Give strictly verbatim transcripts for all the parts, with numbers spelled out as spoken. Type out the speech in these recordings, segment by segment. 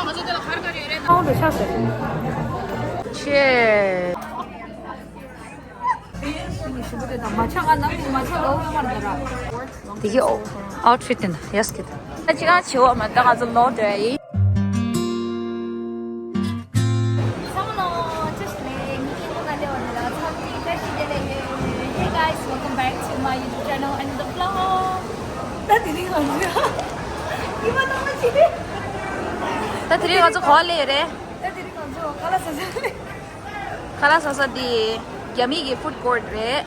ཁོང་དུ་ཆགས་སོང་། ཆེ། མ་ཆགས་ང་ནང་མ་ཆགས་ལོ་མ་མར་འདི་ར། དེ་གི་ཨའོ་ཊི་ཕིཊ་དེ་ན་ཡས་ཀི་ད། ཅི་ག་ཆེ་བ་མ་ད་ང་ཚོ་ལོག་འགྲོ་ཡ་ཡིན། Hey guys, welcome back to my YouTube channel and the vlog. ད་དེ་རིང་ང་ཚོ་ཡིན་པ་ནང་མ་ཅི། ད་དེ་རིང་ང་ཚོ་ག་པར་སླེབས་ཡོད་རེད། ད་དེ་རིང་ང་ཚོ་ཁ་ལག་ཟ་ས་རེད། ཁ་ལག་ཟ་ས་དེ་རྒྱ་མི་གི་ཧྥུཌ་ཀོ་ཊི་རེད།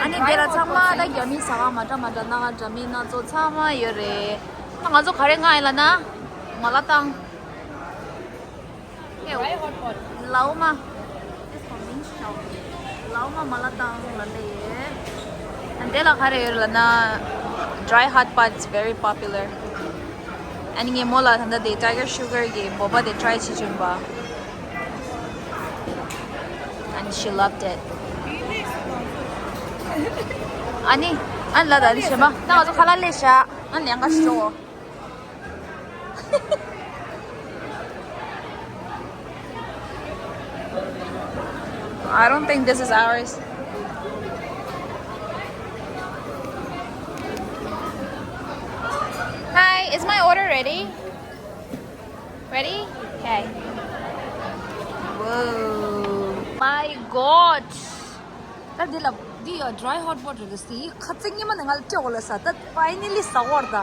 ཨ་ནི་དེ་ལ་ཚང་མ་ད་རྒྱ་མི་ཟ་ཁང་མ་འདྲ་མ་འདྲ་སྣ་ཁ་འདྲ་མི་སྣ་ཚོགས་ཚང་མ་ཡོད་རེད། ད་ང་ཚོ་ག་རེ་མངགས་ཡིན་ལབ་ན། མ་ལ་ཏང་། ལའོ་མ། ལའོ་མ་མ་ལ་ཏང་ལབ་ནས་ཡོད། དེ་ལ་ག་རེ་ཡོད་ལབ་ན། dry hot pot is very popular. ཨ་ནི་ངས་མོ་ལ་ད་ལྟ་དེ་ཊའི་གར་ཤུ་གར་གྱི་བོ་པ་དེ་ཊའི་བྱེད་བཅུག་པ། And she loved it. ཨ་ནི་ཨ་ནི་ལ་ད་ནི་བྱེད་མ་ད་ང་ཚོ་ཁ་ལག་སླེབས་ཤག་ཨ་ནི་ལེན་ག་ཞིག་འགྲོ། I don't think this is ours. Hi, is my order ready? Ready? Okay. Whoa. My God. ད་འདི་ལ་འདི་ཡ་dry hot pot རེད་ཟེར། ཁ་ཚིག་ཉི་མ་ནས་ང་ལ་སྤྲད་འོ་ལ་ས། ད་finally ཟ་བར་ད།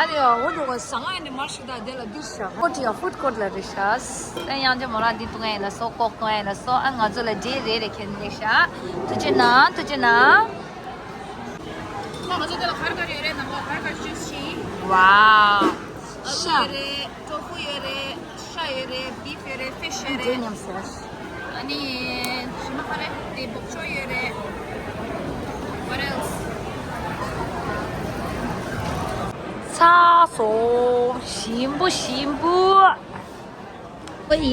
ཨ་ནི་འོ་འགྲོ་ག་ཟ་ང་ནི་མར་ཤི་ད་དེ་ལ་འདིར་ཤ་ཧྥུཌ་ཀོ་ཊི་ཡ་ཧྥུཌ་ཀོ་ཊི་ལ་རེད་ཤ། ཨ་ཡང་ཅི་མོ་རང་འདི་བཏུང་ཡ་ལ་སོ་ཀོག་བཏུང་ཡ་ལ་སོ། ཨ་ང་ཚོ་ལ་འབྲས་རེ་རེ་ཁྱེར་ནས་ཤ། ཐུགས་རྗེ་གནང་ཐུགས་རྗེ་གནང་། ད་ང་ཚོ་དེ་ལ་གར་གར་ཡོད་རེད། ནང་ལོགས་གར་གར་ཅུས་ཤིག་ཝའོ། ཨ་ལུ་ཤ་ཡོད་རེད། ཀྲོ་ཧྥུ་ཡོད་རེད། ཤ་ཡོད་རེད། བིཕ་ཡོད་རེད། ཕིཤ་ཡོད་རེད། ཉམས་སོ། ཨ་ནི་ཞི་མ་ག་རེ་དེ་སྦོག་ཅོ་ཡོད་རེད། What else? ཚ་སོ་ཞིམ་པོ་ཞིམ་པོ། ཨོ་ཡ།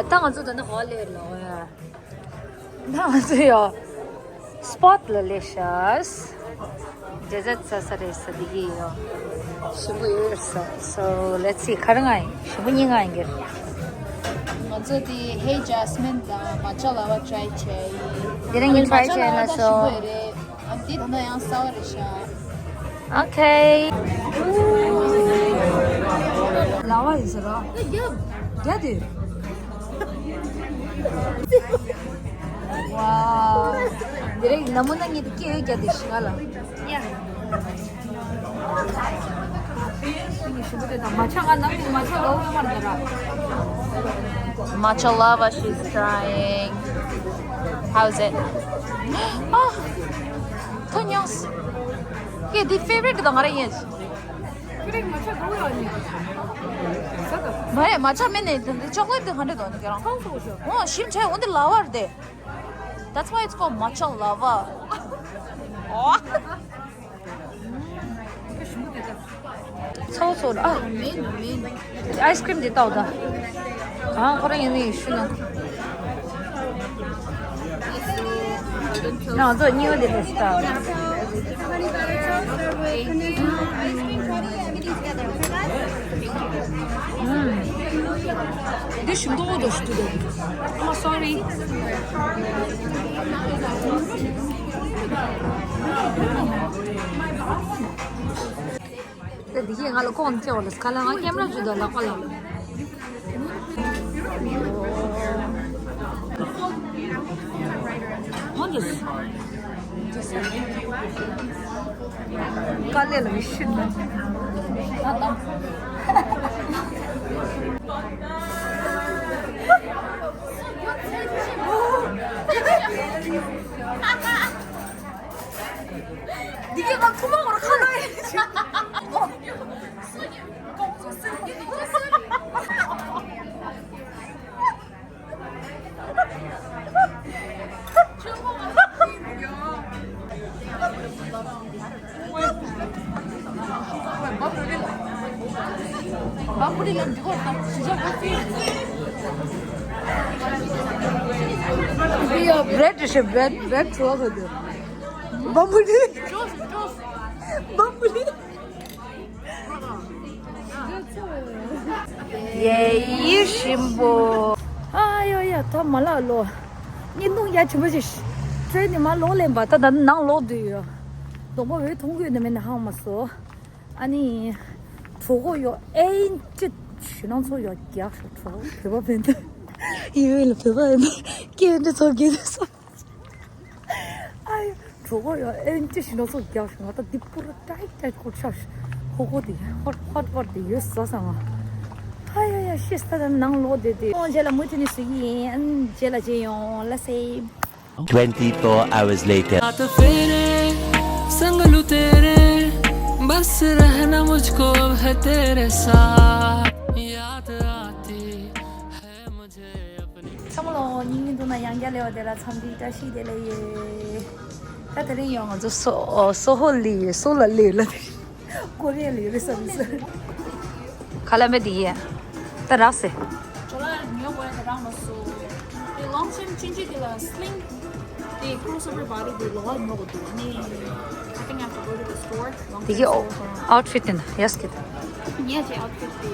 ད་ང་ཚོ་ད་ནི་ཧོ་ལེ་ལོ་ཡ། ད་ང་ཚོ་ཡ་སྤོ་ཊི་ལ་སླེབས་ཤག་ཌེ་ཛར་ཊི་ཟ་ས་རེད་ས། འདི་གི་ཡ་ཞིམ་པོ་ཡོད་ས། So let's see ག་རེ་མངགས་ཡིན། ཞིམ་པོ་གཉིས་མངགས་ཡིན་གྱི། ང་ཚོ་དེ་ཧེ་ཇ་སི་མིན་དང་མ་ཅ་ལ་བ་ཊི་རའི་བྱས་ཡིན། དེ་རིང་ངས་ཊི་རའི་བྱས་ཡིན་ལ་སོ། ཨ་འདི་ད་ནང་ཡང་གསར་པ་རེད་ཤག་ཨོ་ཁེ། ལ་བ་ཡིན་ཟེར་རོ། རྒྱ་དེ། ཝའོ། དེ་རིང་ནམ་མོ་ན་ངེད་དེ་སྐྱེ་ཡོད་རྒྱ་དེ་ཤི་ག་ལ། ཡ། མ་ཆ་ང་ནང་མ་ཆ་ལོ་མ་མར་དེ་ར། Matcha lava she's trying. How's it? ཨ། ཐོ་ཉོས། ཀེ་འདི་ཕེ་ཝ་རི་ཊི་དང་ང་རང་ཡིན། ཁྱོད་རང་མ་ཆ་གང་ཡང་ཡིན། ཟ་ད། མ་རེད། མ་ཆ་མེད་ནས་དེ་འདི་ཅོག་ལེ་ཊི་དེ་ག་འདྲ་འདུག་ནི་ཁྱེད་རང་། ཚང་སོང་ཤོག་འོ་ཞིམ་ཆེ། འོ་འདི་ལ་བ་རེད་དེ། That's why it's called matcha lava. ཨོ། ཚོ་ཚོ་ཨ། ཨའི་སི་ཀྲིམ་འདི་ལྟ་འོ་ད། གང་ཁོ་རང་ཡིན་མིན་ཞུ་ན། ང་ཚོ་གཉིས་པ་འདི་ལས་སྟ། འདི་ཞིམ་མདོག་འདྲ་ཞིག་འདུག་ཨ་མ་སོ་རི། དེ་འདི་གིས་ང་ལ་ཁོང་ཅེས་བ་ལ་ཁ་ལ་ང་ཀེམ་ར་བརྒྱུད་དོ་ལག་པ་ལ། What is? དཀའ་ལས་ལ་མི་ཤི་ན། ད་ད། འདི་ག་ཁུ་མ་བར་ཁ་ན་ཡིན། ཡ་བྲེད་ཤེ་བྲེད་བྲེད་ཚོ་གི་འདུག་བམ་བུ་ལི། བམ་བུ་ལི། ད་ང་ཚོ་ཡོད་ལ། ཡེ་ཡི་ཞིམ་པོ། ཨ་ཡོ་ཡ་ད་མ་ལགས་ལོ། བརྙན་ཐུང་ཡ་ཆེན་པོ་ཞིག་སྤྲད་ནས་མ་ལོག་ལེན་པ་ད་ད་ནང་ལོག་བསྡད་ཡོད། གདོང་པ་འོད་མཐོང་གི་ཡོད་ནི་མེད་ན་ཧང་མ་སོ། ཨ་ནི། གྲོད་ཁོག་ཡོ་ཨེན་ཅི་ཞུ་ནང་ཚོ་ཡོ་རྒྱག་ཤོག་གྲོད་ཁོག་བོད་པ་བན་ད། ཡོད་ལ་བོད་པ་ཡིན་ད། སྐད་འདི་ཚོ་གི་དེ་སོ། ཨ་ཡོ། གྲོད་ཁོག་ཡོ་ཨེན་ཅི་ཞིག་ནང་ཚོ་རྒྱག་ཤོག་ང་ད་འདི་པུ་ར་ཏའིཊ་ཏའིཊ་ཁོ་ཆགས་ཤོག་ཧོ་ཧོ་དེ་ཧོ་ཧོ་ཧོ་དེ་ཡོད་ས་ས་ང་། ཨ་ཡ་ཡ་ཤི་ས་ད་ནང་ལོག་བསྡད་དེ། ཁོང་རྗེས་ལ་མུ་མཐུད་ནས་བཟོ་གི་ཡིན། ཨ་ནི་རྗེས་ལ་མཇལ་ཡོང་། ལ་སེ། Twenty-four hours later. रात फेरे संग लूं तेरे, बस रहना मुझको अब है तेरे साथ। याद आती है मुझे अपनी ཚང་མ་ལོ་སྙིང་ནི་འདུག་ན་ཡང་བསྐྱར་ལེ་བ་དེ་ལ་འཚམས་འདྲི་བཀྲ་ཤིས་བདེ་ལེགས་ཡོད། ད་དེ་རིང་ཡང་ང་ཚོ་སོ་སོ་ཧོ་ལི་ཡོད་སོ་ལ་ལེ་ལ་དེ། ཀོ་རི་ཡ་ལ་ཡོད་རེད་བསམ་སོང་། ཁ་ལ་མེད་དེ་ཡ། ད་རག་སེ། ཇོ་ལ་ཉོ་དགོས་ཡ་དེ་རག་མ་སོང་། དེ་long chain ཅིན་ཅི་དེ་ལ་སི་ལིང་། དེ་crossover body དེ་ལོག་ཉོ་དགོས་འདུག་ནི། I think I have to go to the store. དེ་གི་ཨོ་ཨའུཊ་ཕིཊ་དེ་ན་ཡ་སི་ཀི་ད། ངས་དེ་ཨའུཊ་ཕིཊ་དེ།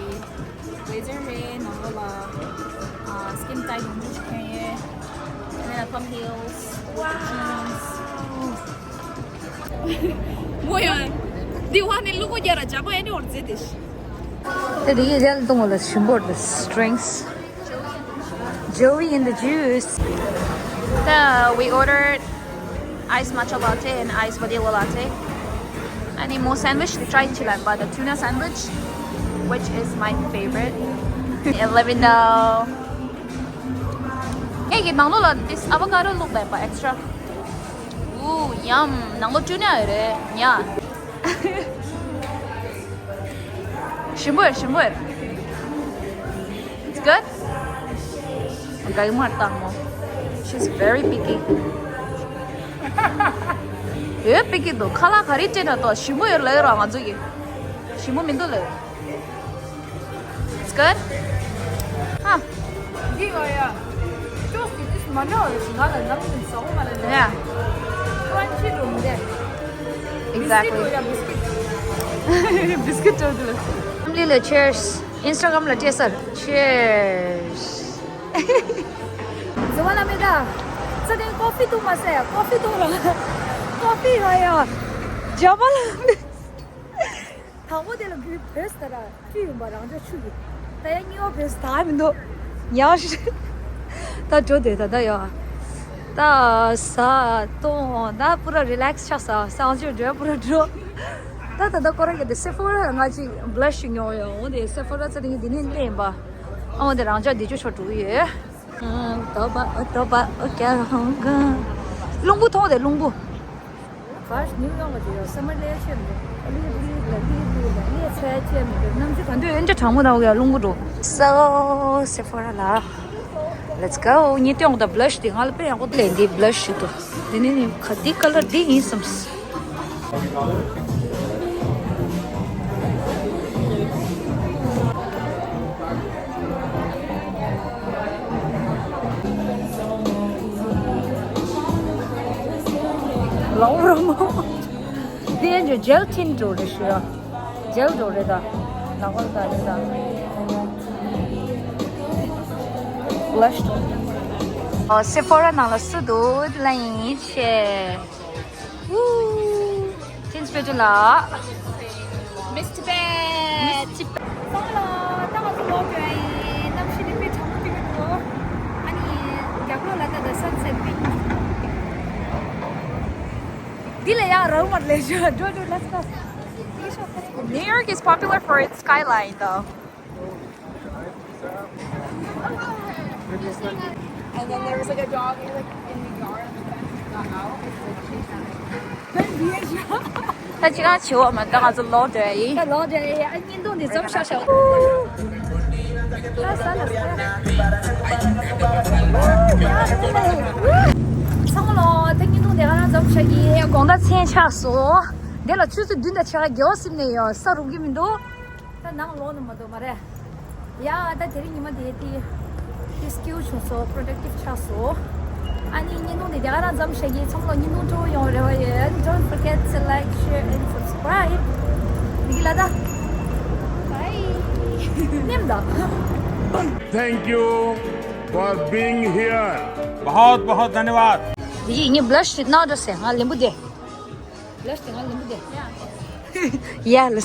བྷི་ལེ་ཛར་རེད། ནང་ལོགས་ལ་ཨ་སི་ཀིན་ཊའིཊ་ཡོང་རྒྱུ་ཞིག་གྱོན་ཡོད། And then I pump heels, jeans. མོ་ཡང་། འདི་བ་ནི་ལུ་གུ་རྒྱ་ར་ཇ་པ་ཨེ་ནི་འོར་རྫི་དེ་ཤི། དེ་དེ་ཡི་རལ་གཏོང་བ་ལ་ཞིམ་པོ་རེད། Strings. Joey in the juice. The, we ordered ice matcha latte and ice vanilla latte. And a more sandwich, the try chilan, but the tuna sandwich, which is my favorite. And let me know. Hey, ནང་ལོགས་ལ་this avocado བླུགས་པ་extra. Ooh, yum. ནང་ལོགས་ཊུ་ན་རེད། Yeah. ཞིམ་པོ་ཡོད། ཞིམ་པོ་ཡོད། It's good? དགའ་མོ་བཏང་མོ། She's very picky. ཡོད་པིག་གི་འདུག་ཁ་ལག་ག་རེ་སྤྲད་ན་ཏོ་ཞིམ་པོ་ཡོད་ལབ་ཡོད་ར། ང་ཚོ་གི་ཞིམ་པོ་མི་འདུག་ལབ་ཡོད། It's good? ཧ། འདི་ང་ཡ། ཅོག་གི་ཏིས་མ་འདྲ་བ་རེད། ང་ལ་ནམ་རྒྱུན་ཟ་འོ་མ་རེད། Yeah. Crunchy འགྲོ་མི་རེད། Exactly. Biscuit འོ་ཡ། Biscuit. Biscuit འགྲོ་འདུག Family ལ་cheers. Instagram ལ་སྤྲད་སར། Cheers. ཟི་བ་ལ་མེ་ད། ཚ་དེ་ཀོ་ཕི་འཐུང་མ་ཟེར། ཀོ་ཕི་འཐུང་ར། ཀོ་ཕི་ཡོད་ཡ། ཇ་བ་ལ་མེ། དང་པོ་དེ་ལ་གུས་བོས་ད་ར། ཆུ་ཡིན་པ་རང་ཅག་ཆུ་ཡིན། ད་ཡ་གཉིས་པ་བོས་ད་མི་འདུག་ཉག་ཤི། ད་འགྲོ་དེ་ད་ད་ཡ། ད་ཟ་འཐུང་ད་པུ་ར་relax ཆགས་ས་སང་ཆུ་འགྲོ་པུ་ར་འགྲོ། ད་ད་ད་ཀོ་ར་གི་དེ་Sephora ང་ཅིག་blush ཞིག་ཉོ་ཡོང་འོ་དེ་Sephora ཚ་དེ་ངས་དེ་ནས་ལེན་པ། ཨོ་དེ་རང་ཅག་དེ་ཆུ་ཤོར་འགྲོ་གི་ཡོད། ཨ། དོ་པ་ཨོ་དོ་པ་ཨོ་ཀྱ་ཧོང་ག་རླུང་བུ་མཐོང་དེ་རླུང་བུ། གར་ནིའུ་ཡོག་གི་ཡོད་སམ་མར་ལས་ཆེ་མི་འདུག་ལི་ལི་ལ་ལི་ལི་ལ་ལི་ཚད་ཆེ་མི་འདུག་གནམ་གཤིས་ག་འདྲ་ཡོད་འདྲ་གྲང་མོ་དང་གཡའ་རླུང་བུ་འགྲོ། So Sephora ལ། Let's go. ངས་སྟོན་གོ་ད་blush དེ་ང་ལ་དཔེ་ཡག་པོ་ལས་འདི་blush ཞིག་འདུག་དེ་ནས་ནི་ག་འདི་color འདི་ཡིན་བསམས། ལའོ་ར་མོ། འདི་ཡན་ཇོ་gel tint འགྲོ་རེད་ཞུ་ཡ། gel འགྲོ་རེད་ད། ལ་ཧོལ་ད་རེད་ད། blush འགྲོ། Sephora ནང་ལ་སུ་འདུག་ལ་ཡིན་ཆེ། Woo! Chin Spiritual ལགས། Miss Tibet. Miss Tibet. སང་ལ་ད་ང་ཚོ་ལོག་འགྲོ་ཡ་ཡིན། གནམ་གཤིས་ནི་དཔེ་གྲང་མོ་ཐིག་གི་འདུག་ཨ་ནི་རྒྱབ་ལོགས་ལ་ད་ད་sunset peak འདི་ལ་ཡང་ར་བུ་མར་ལས་ཞོ་འགྲོ་འགྲོ། Let's go. New York is popular for its skyline, though. And then there was like a dog like in the yard, and then he got out. It's like chased after him. ད་ཅི་གང་བྱེད་འོ་མ་ད་ང་ཚོ་ལོག་འགྲོ་ཡ་ཡིན། ད་ལོག་འགྲོ་ཡ་ཡིན། ཨ་བརྙན་ཐུང་འདི་མཚམས་བཞག་བཞག་ཚང་མ་ལོ་ད་བརྙན་ཐུང་འདི་ག་རང་མཚམས་བཞག་གི་དགོང་དག་མཚན་ཆགས་སོང་། འདི་ལ་ཆུ་ཚོད་བདུན་དང་ཕྱེད་ཀ་རྒྱལ་བ་སིམ་ནས་ཡོད་ས་རུང་གི་མི་འདུག་ད་ནང་ལོག་ནས་མ་གཏོགས་མ་རེད། ཡ་ད་དེ་རིང་ཉི་མ་དེ་དེ་དེ་སྐྱིད་པོ་བྱུང་སོང་། productive ཆགས་སོང་། ཨ་ནི་བརྙན་ཐུང་དེ་རྒྱ་གར་རང་མཚམས་བཞག་གི་ཚང་མ་ལོ་བརྙན་ཐུང་སྤྲོ་བོ་ཡོང་རེ་བ་ཡོད། Don't forget to like, share and subscribe. འདི་གི་ལ་ད། Bye. Thank you for being here. बहुत बहुत धन्यवाद। འདི་ངས་blush་ནག་འདྲ་ཟེར། ང་ལེན་པོ་དེ། Blush་དེ་ང་ལེན་པོ་དེ། Yeah, let's